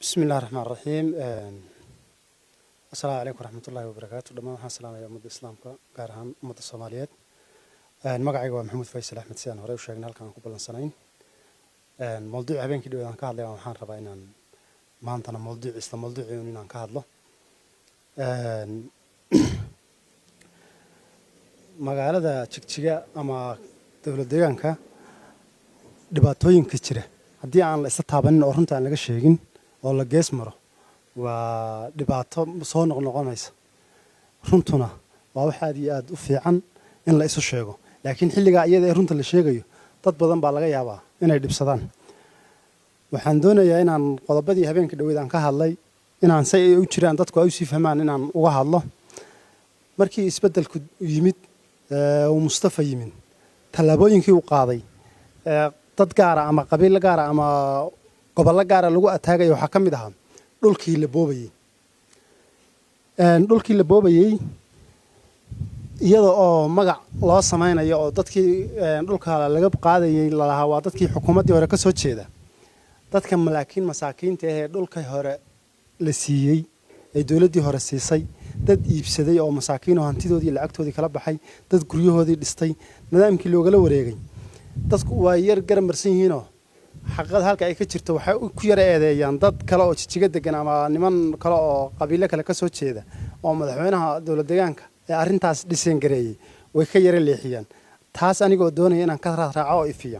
Bismi illahi raxmaan raxiim. Asalaamu calaykum waraxmatullahi wabarakaatu. Dhammaan waxaan salaamaya ummadda islaamka, gaar ahaan ummadda Soomaaliyeed. Magacayga waa Maxamuud Faysal Axmed. Sidaan horey u sheegnay, halkaan aan ku ballansanayn mawduuc habeenkii dhoweed aan ka hadlay, waxaan rabaa inaan maantana mawduuc, isla mawduucii un inaan ka hadlo. Magaalada Jigjiga ama dowlad deegaanka dhibaatooyinka jira, haddii aan la isla taabanin oo runta aan laga sheegin oo la gees maro, waa dhibaato soo noqnoqonaysa. Runtuna waa wax aad iyo aad u fiican in la isu sheego, laakiin xilligaa iyada ee runta la sheegayo dad badan baa laga yaabaa inay dhibsadaan. Waxaan doonayaa inaan qodobadii habeenka dhoweed aan ka hadlay inaan say ay u jiraan dadku ay usii fahmaan inaan uga hadlo. Markii isbeddelku yimid, uu Mustafa yimid, tallaabooyinkii uu qaaday dad gaara ama qabiilo gaara ama gobollo gaara lagu ataagaya waxaa ka mid ahaa dhulkii la boobayey. Dhulkii la boobayey iyada oo magac loo samaynayo oo dadkii dhulka laga qaadayay lalahaa waa dadkii xukuumaddii hore ka soo jeeda. Dadka malaakiin masaakiinta ahee dhulka hore la siiyey ee dowladdii hore siisay, dad iibsaday oo masaakiin oo hantidoodii lacagtoodii kala baxay, dad guryahoodii dhistay, nidaamkii loogala wareegay, dadku waa yar garamarsan yihiinoo xaqiiqada halka ay ka jirto waxay ku yara eedeeyaan dad kale oo Jijiga degan ama niman kale oo qabiilo kale ka soo jeeda oo madaxweynaha dowlad deegaanka ee arrintaas dhiseen gareeyey, way ka yara leexiyaan. Taas anigoo doonaya inaan ka raadraaco oo ifiya,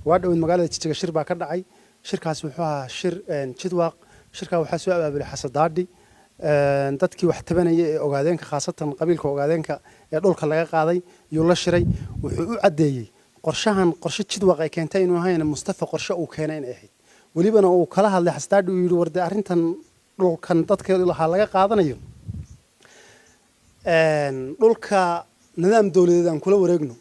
waa dhoweyd magaalada Jijiga shir baa ka dhacay. Shirkaas wuxuu ahaa shir Jidwaaq. Shirkaa waxaa soo abaabulay Xasadaadhi. Dadkii wax tabanaya ee Ogaadeenka, khaasatan qabiilka Ogaadeenka ee dhulka laga qaaday, yuu la shiray. Wuxuu u caddeeyey qorshahan qorshe Jidwaaq ay keentay inuu ahayn, Mustafa qorshe uu keenay inay ahayd. Welibana uu kala hadlay Xasadaadhi, uu yidhi: "Warde, arrintan dhulkan dadka lahaa laga qaadanayo, dhulka nidaam dowladeed aan kula wareegno,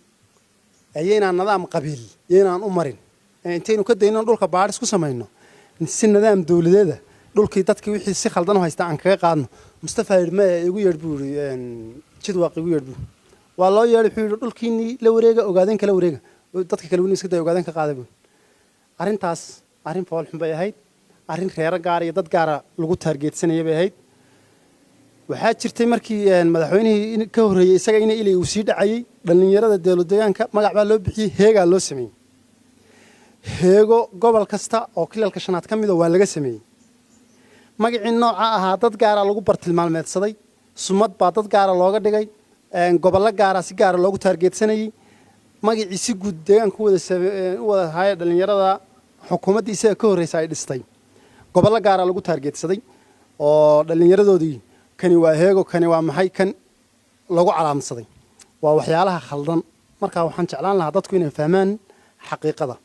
iyoynaan nidaam qabiil iyoynaan u marin. Intaynu ka dayno dhulka baadhis ku samayno, si nidaam dowladeeda dhulkii dadkii wixii si khaldan u haysta aan kaga qaadno." Mustafa yidhi: "Maya, igu yeedh," buu yidhi. "Jidwaaq igu yeedh," buu. Waa loo yeedhay. Wuxuu yidhi: "Dhulkiinii la wareega, Ogaadeen kala wareega, dadka kale weli iska daya, Ogaadeen ka qaada," buu. Arrintaas arrin fool xun bay ahayd, arrin reero gaara iyo dad gaara lagu taargeedsanaya bay ahayd. Waxaa jirtay markii madaxweynihii ka horreeyey isaga ina Ilay uu sii dhacayey, dhallinyarada dowlad deegaanka magac baa loo bixiyey, Heegaa loo sameeyey. Heego gobol kasta oo kilalka shanaad ka mida waa laga sameeyey. Magacii nooca ahaa dad gaara lagu bartilmaameedsaday, sumad baa dad gaara looga dhigay, gobollo gaara si gaara loogu taargeedsanayey. Magacii si guud deegaanka u wada haaya dhallinyarada xukuumaddii isaga ka horreysa ay dhistay, gobollo gaara lagu taargeedsaday oo dhallinyaradoodii kani waa Heego, kani waa maxay, kan lagu calaamsaday. Waa waxyaalaha khaldan. Marka waxaan jeclaan lahaa dadku inay fahmaan xaqiiqada.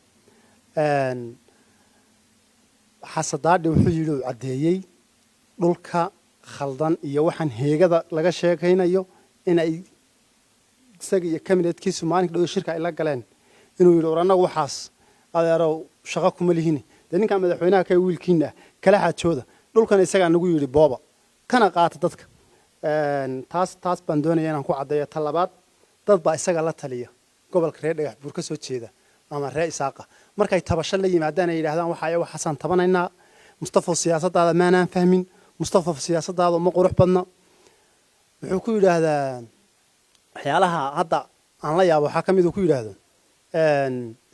Xasadaadhi wuxuu yidhi, uu caddeeyey dhulka khaldan iyo waxaan Heegada laga sheekaynayo inay isaga iyo kabinetkiisu maalinka dhow shirka ay la galeen inuu yidhi: "War, annagu waxaas, adeerow, shaqo kuma lihini. Dee ninkan madaxweynaha ka wiilkiina ah kala xaajooda dhulkan, isagaa nagu yidhi booba kana qaata dadka." Taas baan doonaya inaan ku caddeeyo. Ta labaad, dad baa isaga la taliya, gobolka reer Dhagax Buur ka soo jeeda ama reer Isaaqa. Markay tabasho la yimaadaan ay yidhahdaan: "Waxa waxaasaan tabanaynaa, Mustafa, siyaasaddaada maanaan fahmin, Mustafa, siyaasaddaada ma qurux badna," wuxuu ku yidhaahdaa waxyaalaha hadda aan la yaabo waxaa ka mid uu ku yidhaahdo: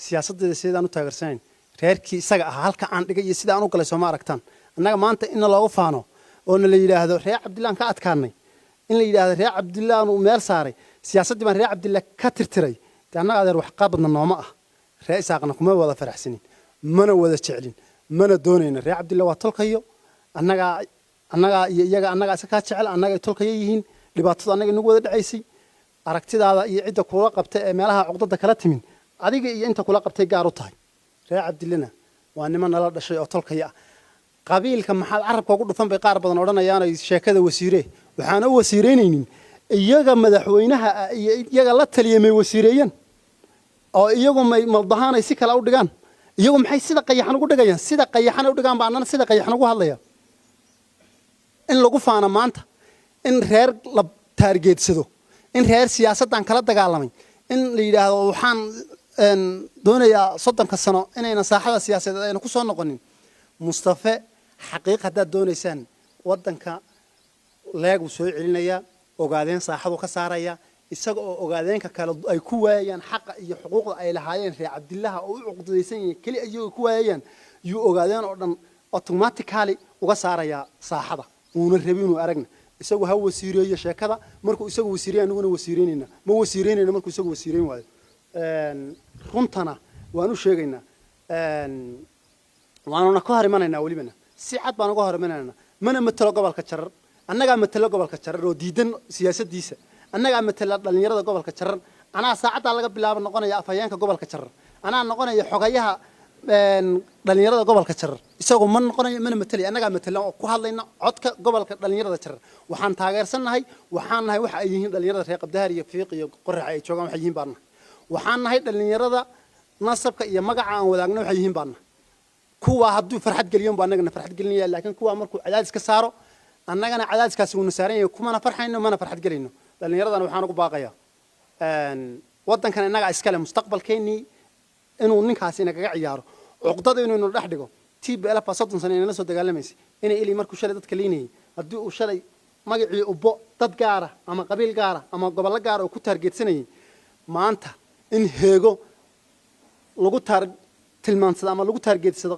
"Siyaasaddeeda sidaan u taageersanayn, reerkii isaga ahaa halka aan dhigay iyo sida aan u galay sooma aragtaan." Annaga maanta inna loogu faano oo na la yidhaahdo reer Cabdillaan ka adkaanay, in la yidhaahdo reer Cabdillaanu meel saaray, siyaasaddii baan reer Cabdilla ka tirtiray, dee annaga, adeer, wax qabadna nooma ah. Reer Isaaqna kuma wada faraxsanin, mana wada jeclin, mana doonayna. Reer Cabdilla waa tolkayo. Annagaa iyo iyaga annagaa isa kaa jecel, annaga tolkayo yihiin. Dhibaatadu annaga inagu wada dhacaysay. Aragtidaada iyo cidda kula qabta ee meelaha cuqdada kala timin, adiga iyo inta kula qabtay gaar u tahay. Reer Cabdillana waa niman nala dhashay oo tolkaya ah. Qabiilka maxaad carabka ugu dhufan bay qaar badan odhanayaan, ay sheekada wasiire. Waxaana u wasiireynaynin, iyaga madaxweynaha iyo iyaga la taliya may wasiireeyaan oo iyagu may maldahaanay si kale u dhigaan? Iyagu maxay sida qayaxan ugu dhigayaan? Sida qayaxan u dhigaan baa annana sida qayaxan ugu hadlaya. In lagu faano maanta in reer la taargeedsado, in reer siyaasaddan kala dagaalamay, in la yidhaahdo waxaan doonayaa 30-ka sano inayna saaxada siyaasadeed ayna ku soo noqonin, Mustafe Xaqiiq haddaad doonaysaan, waddanka leeguu soo celinayaa, Ogaadeen saaxadu ka saaraya, isaga oo Ogaadeenka kale ay ku waayayaan xaqa iyo xuquuqda ay lahaayeen reer Cabdillaha oo u cuqdadaysan yihiin keli iyagoo ku waayayaan, yuu Ogaadeen oo dhan automatically uga saarayaa saaxada. Uuna rabi inuu aragna isagu ha wasiireeyo sheekada. Markuu isagu wasiireeyo, aniguna wasiireynayna. Ma wasiireynayna markuu isagu wasiireyn waayo. Runtana waan u sheegaynaa, waanuna ka hor imanaynaa, welibana si cad baan uga hor imanaynaa. Mana matelo gobolka Jarar. Annagaa matelo gobolka Jarar oo diidan siyaasaddiisa. Annagaa matela dhallinyarada gobolka Jarar. Anaa saacaddaa laga bilaabo noqonaya afhayeenka gobolka Jarar. Anaa noqonaya xogayaha dhallinyarada gobolka Jarar. Isagu ma noqonayo, mana matelaya. Annagaa matela oo ku hadlayna codka gobolka dhallinyarada Jarar. Waxaan taageersannahay, waxaan nahay waxa ay yihiin dhallinyarada reer Qabdahar iyo Fiiq iyo Qorax ay joogaan. Waxay yihiin baan nahay. Waxaan nahay dhallinyarada nasabka iyo magaca aan wadaagna waxay yihiin baan nahay. Kuwa hadduu farxad geliyan buu annagana farxad gelinaya, laakiin kuwa markuu cadaadis ka saaro, annagana cadaadiskaasi wuuna saaran yahay. Kumana farxayno, mana farxad gelayno. Dhallinyaradana waxaan ugu baaqayaa, waddankan innagaa iskale. Mustaqbalkeennii inuu ninkaasi inagaga ciyaaro, cuqdada inuu inu dhex dhigo. TPLF baa 30 sano inala soo dagaalamaysay. Inay Ili markuu shalay dadka liinayay, haddii uu shalay magacii ubbo dad gaara ama qabiil gaara ama gobollo gaara oo ku taargeedsanayay, maanta in Heego lagu taar tilmaansado ama lagu taargeedsado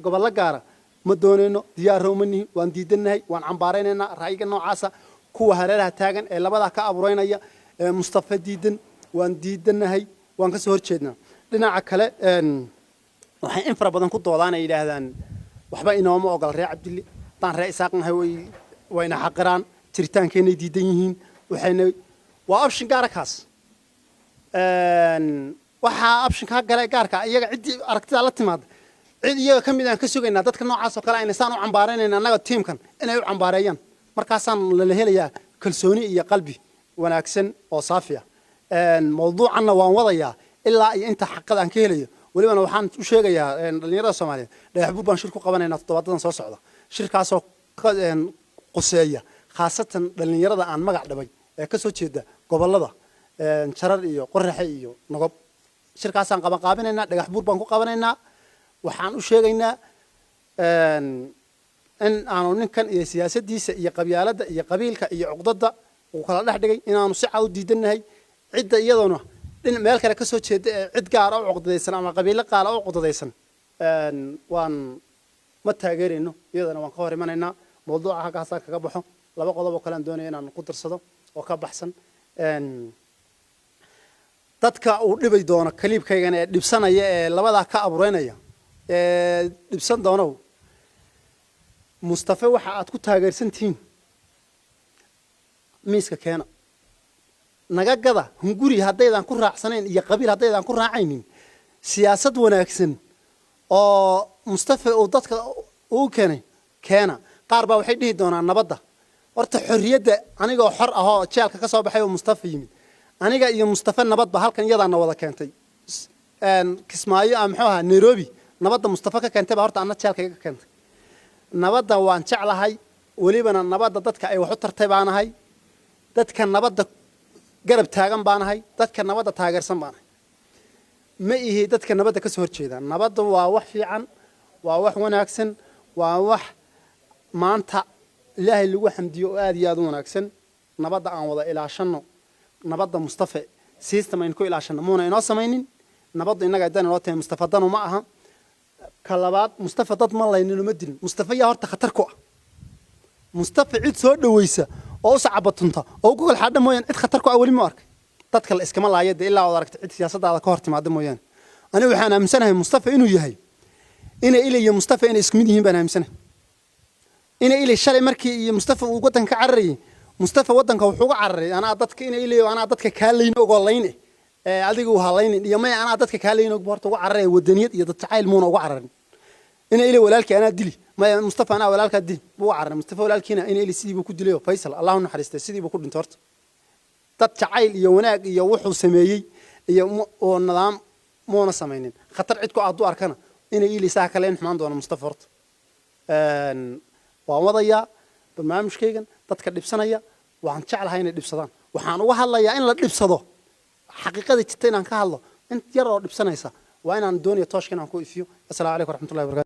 gobollo gaara ma doonayno. Diyaarra uma nihin, waan diidannahay, waan cambaaraynaynaa ra'yiga noocaasa. Kuwa hareeraha taagan ee labadaa ka abuureynaya ee Mustafa diidan, waan diidannahay, waan ka soo horjeednaa. Dhinaca kale, waxay in fara badan ku doodaan ay yidhaahdaan waxba inooma ogola reer Cabdilli. Haddaan reer Isaaq nahay, way wayna xaqiraan, jiritaankeenay diidan yihiin. Waxayna waa option gaara kaas. Waxaa optionkaa gale gaarka iyaga ciddii aragtidaa la timaada, cid iyaga ka mid aan ka sugaynaa. Dadka noocaas oo kale ayna saan u cambaaraynayna annaga tiimkan inay u cambaareeyaan, markaasaan lala helayaa kalsooni iyo qalbi wanaagsan oo saafi ah. Mawduucanna waan wadayaa ilaa iyo inta xaqada aan ka helayo. Welibana waxaan u sheegayaa dhallinyarada Soomaaliyeed, Dhagaxbuur baan shir ku qabanaynaa toddobaadadan soo socda, shirkaasoo ka quseeya khaasatan dhallinyarada aan magac dhabay ee ka soo jeeda gobollada Jarar iyo Qoraxe iyo Nogob. Shirkaasaan qabanqaabinaynaa, Dhagaxbuur baan ku qabanaynaa. Waxaan u sheegaynaa in aanu ninkan iyo siyaasaddiisa iyo qabyaaladda iyo qabiilka iyo cuqdadda uu kala dhex dhigay inaanu si cad u diidannahay. Cidda iyaduna dhin meel kale ka soo jeeda ee cid gaara u cuqdadaysan ama qabiilo qaala u cuqdadaysan, waan ma taageerayno, iyadana waan ka hor imanaynaa. Mawduuca halkaasaa kaga baxo. Laba qodob oo kale aan doonaya inaan ku darsado oo ka baxsan. Dadka uu dhibay doono kaliibkaygana ee dhibsanaya ee labadaa ka abuureynaya ee dhibsan doonow, Mustafe waxa aad ku taageersan tihiin miiska keena, naga gada. Hunguri haddaydan ku raacsanayn iyo qabiil haddaydan ku raacaynin, siyaasad wanaagsan oo Mustafe uu dadka uu keenay keena. Qaar baa waxay dhihi doonaan nabadda horta xorriyadda. Anigoo xor ah oo jeelka ka soo baxay oo Mustafa yimid, aniga iyo Mustafe nabadba halkan iyadaana wada keentay. Kismaayo ama muxuu ahaa Nairobi, nabadda Mustafa ka keentay baa horta anna jeelka iga keentay. Nabadda waan jeclahay, welibana nabadda dadka ay wax u tartay baanahay, dadka nabadda garab taagan baanahay, dadka nabadda taageersan baanahay. Ma ihi dadka nabadda ka soo horjeeda. Nabadda waa wax fiican, waa wax wanaagsan, waa wax maanta Ilaahay lagu xamdiyo oo aad iyo aad u wanaagsan. Nabadda aan wada ilaashano. Nabadda Mustafe system aynu ku ilaashano muuna inoo samaynin. Nabaddu innaga dan inoo tahay, Mustafa danu ma aha. Ka labaad, Mustafa dad ma laynino, ma dilin. Mustafa yaa horta khatar ku ah? Mustafa cid soo dhaweysa oo u sacabatunta oo u gogol xaadha mooyaan, cid khatar ku ah weli ma arkay. Dadka la iskama laayo dee, ilaa ood aragta cid siyaasadaada ka hor timaada mooyaane. Aniga waxaan aaminsanahay Mustafa inuu yahay ina Ilay iyo Mustafa inay isku mid yihiin baan aaminsanahay. Ina Ilay shalay markii iyo Mustafa uu waddanka ka cararayay, Mustafa waddanka wuxuu uga cararay anaa dadka ina Ilay, anaa dadka kaa layn ogoo layn ee adigu halaynin iyo may, anaa dadka kaa layn og horta uga cararaya. Wadaniyad iyo dad jacayl muuna uga cararin. Ina Ilay walaalkii anaa dili maya, Mustafa anaa walaalkaa dili buu uga cararay. Mustafa walaalkiina ina Ilay sidii buu ku dilay oo Faysal, Allahu naxariistay, sidii buu ku dhintay. Horta dad jacayl iyo wanaag iyo wuxuu sameeyey iyo oo nidaam muuna samaynin. Khatar cid ku aad u arkana inay Ilay saa kale in xumaan doono Mustafa. Horta waan wadayaa barnaamijkaygan. Dadka dhibsanaya waan jeclahay inay dhibsadaan. Waxaan uga hadlayaa in la dhibsado xaqiiqada jirta, inaan ka hadlo. In yar oo dhibsanaysa waa inaan doonayo tooshka inaan ku ifiyo. Assalaamu calaykum waraxmatullahi wabarakatu.